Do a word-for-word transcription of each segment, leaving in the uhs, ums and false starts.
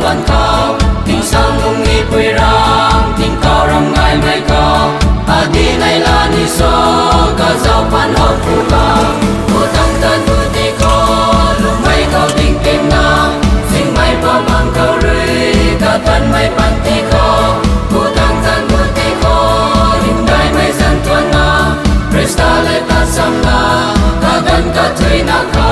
Pan khou, tingsaeng lungni pui ram, tingkauh ram gaymei khou, adi nei la ni so, kazauh pan hou phu khou, pu tang tan pu ti khou, lungmei khou ding pimna, singmei pa bang khou rui, katanmei pan ti khou, pu tang tan pu ti khou, hymdaihmei zan tuanna, Khrista le ta samna, kaganv kathuina khou.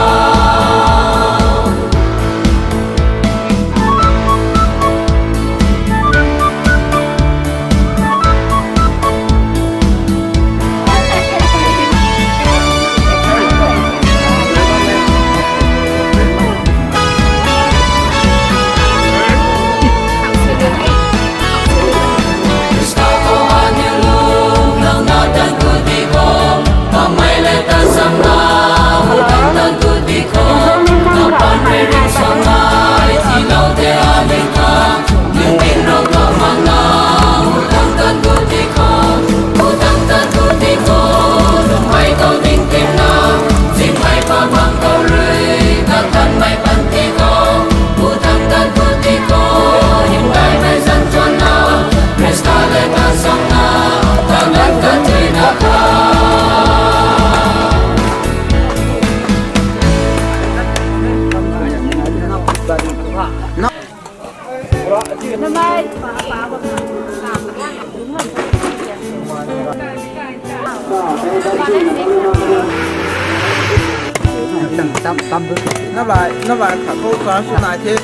Nap lai, nap lai khat khou ka sw nai the.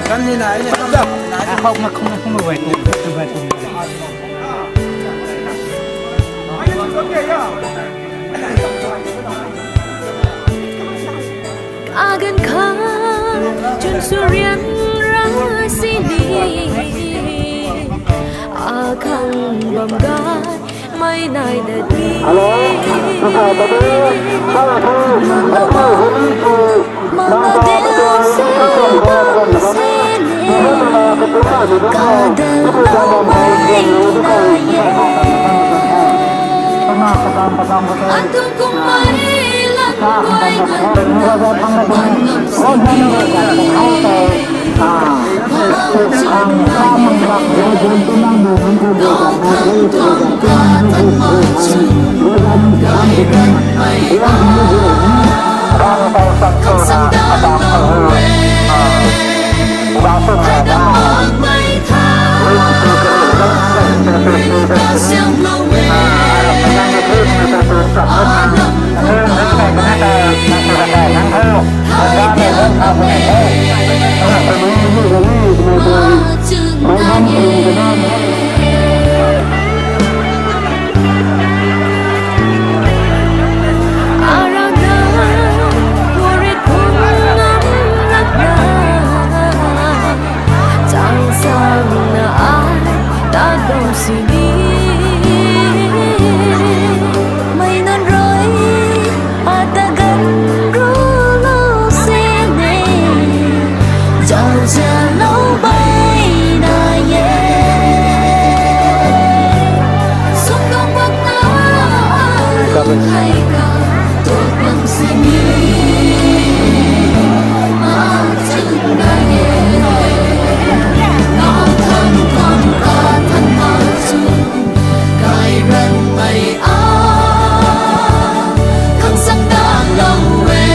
Kan ni nai ni, nap lai nai. Khou ma, khou ma, khou ma wai tu, tu wai tu. Agan khang chun surian ra sini, akhang bam gai mei nai dat ni. Hello, hello, hello, hello. Manga deu se deu se ne, kadal lou mei nai e. Atuang kummei lam guay ngan, pan ngam sini. Arana, purit phung ngam rap na, chang sang na ai, ta dong sini. Mei nunc rui, ata gan ru lou sini. Zau zau lou bai na ye. Sum dong bak na, ai, kai ka, tuk bam sini. Ma chun na ye. Nau tham tham ka tham ma chun. Kai ran mei a, khang sang dan lou e,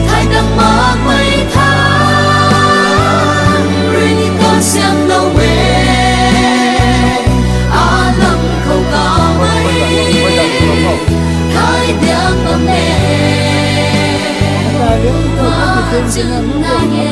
thai dang mak mei tha, ring ka siam lou e, a lam khou ka mei, thai diang bam e, ma chun na ye.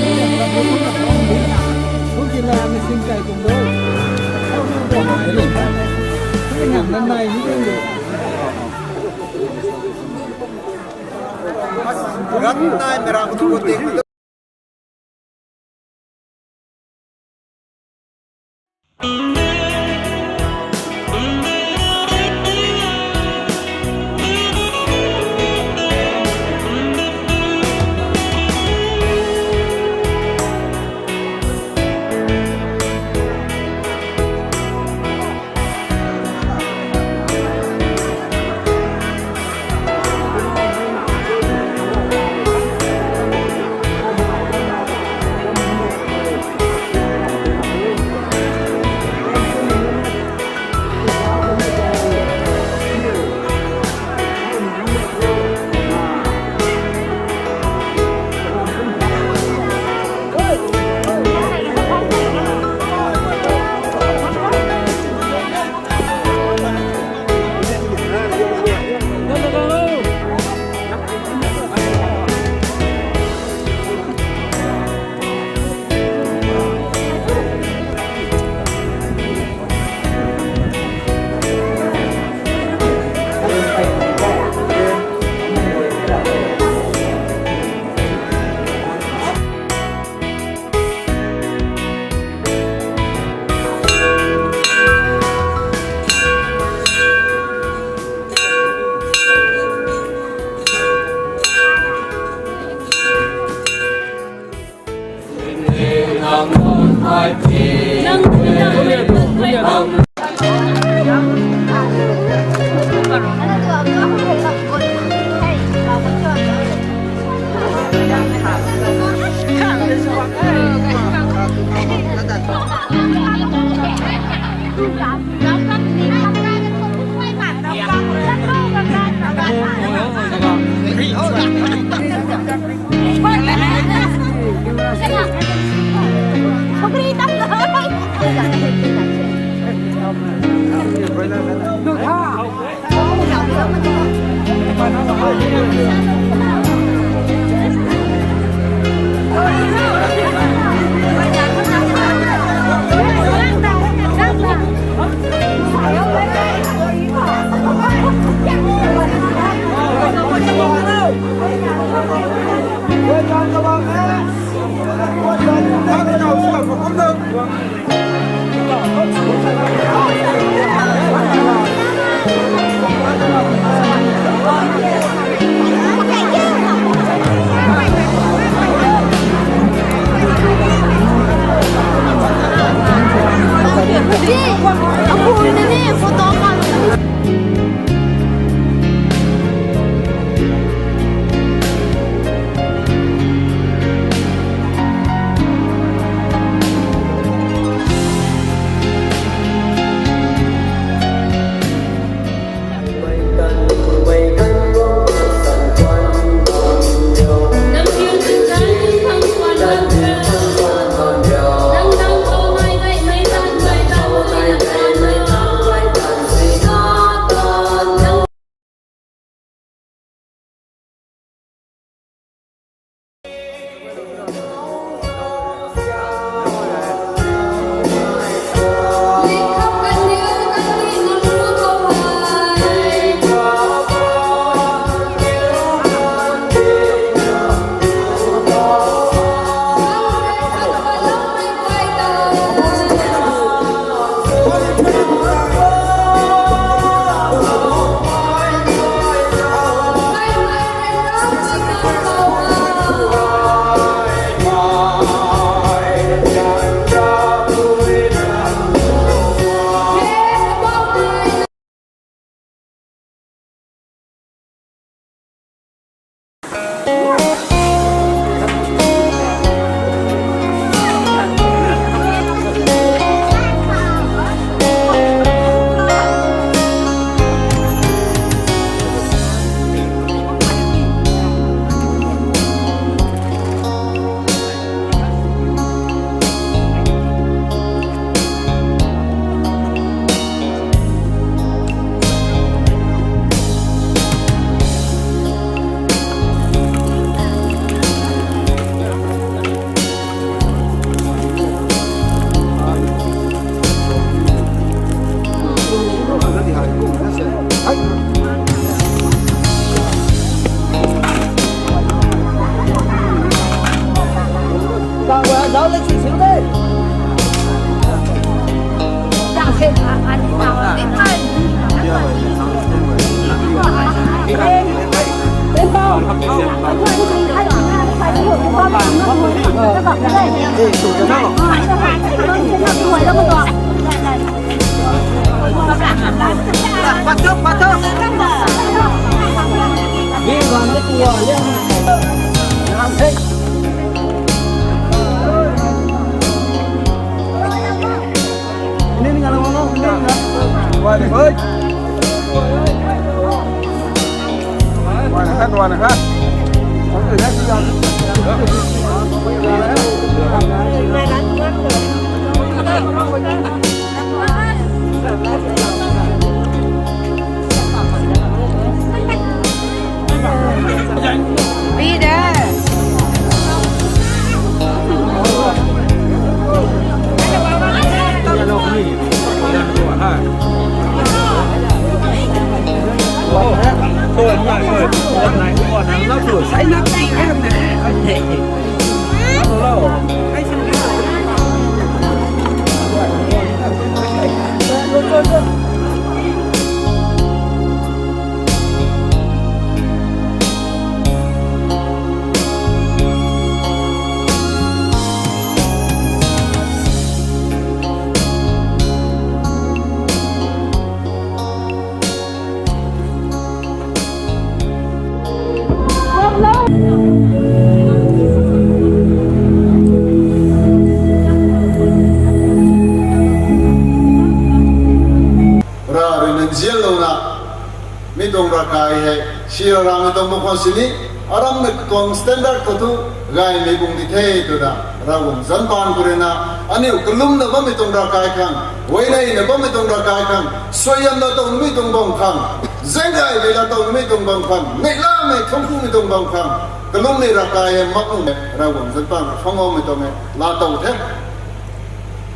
Kai hei, si rarangmei tuang bam khwan sini, aramhmei tuang standard khou thu, gaymei bung di the twna, Ravguangc zanc paan khou ruina, aniu kalumna bammei tuang ravkai khang, huayneyna bammei tuang ravkai khang, suaihiamna tawmei tuang bam khang, zaenggaymei la tawmei tuang bam khang, neihlamei thuanckumei tuang bam khang, kalummei ravkai hei mak nuhmei, Ravguangc zanc paan khou phangloumei tuang e, laatow the.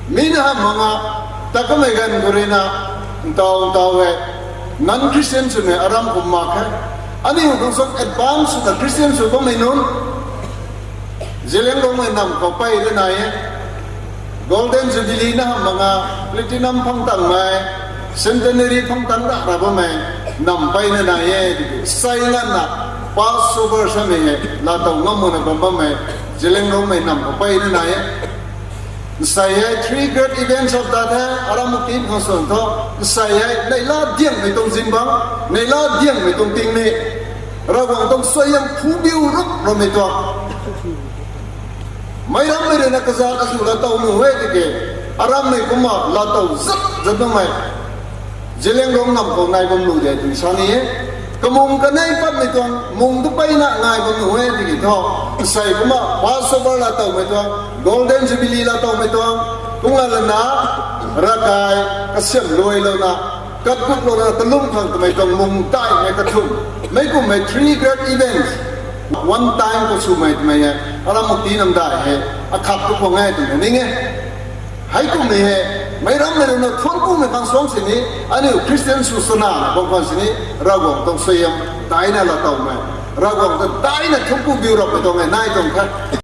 Mi na hamh mak nga, ta kamei ganv khou ruina, ntaw ntaw e, non-Christian swmei aram kum mak khe. Aniu khang sw advance swna Christian sw bammei nunc, Zeliangrongmei nam khou pey rui nai e. Golden Jubilee na hamh mak nga, Platinum phang tangmei, Centenary phang tang ra ra bammei, nam pey na nai e, tiki sei nganvna, Passover samei hei, laatow ngam makna bam bammei, Zeliangrongmei nam khou pey na nai e. Nsei hei three great events of that the, aram mak tin khang swn thu, nsei hei neihla diangmei tuang zingbangc, neihla diangmei tuang tingmik, Ravguangc tuang suaihiam phubiu rup ramei tuang. Meic rammei ruina kazat azuh laatow nuh e tiki, aramhmei kumna laatow zat zat bammei, Zeliangrong nam khou nai bam nuh de twna sa ni e. Kamung kanei patmei tuang mung tu peyna nai bam nuh e tiki thu, nsei kumna Passover laatowmei tuang, Golden Jubilee laatowmei tuang, kumna lana, ravkai, kasiamh luailouna, katguklouna kalum khang twmei tuang mung daihmei kathumh, meic kummei three great events, one time khou swmei twmei e, aram mak ti nam dai hei, akhat tu khwang e twna ning e. Heikumhmei hei, meic rammei ruina thuanckumei khang suang sini, aniu Christian sw sana bam khwan sini, Ravguangc tuang suaihiam daina laatowmei, Ravguangc ta daina thuancku biu rapmei tuang e nai tuang the.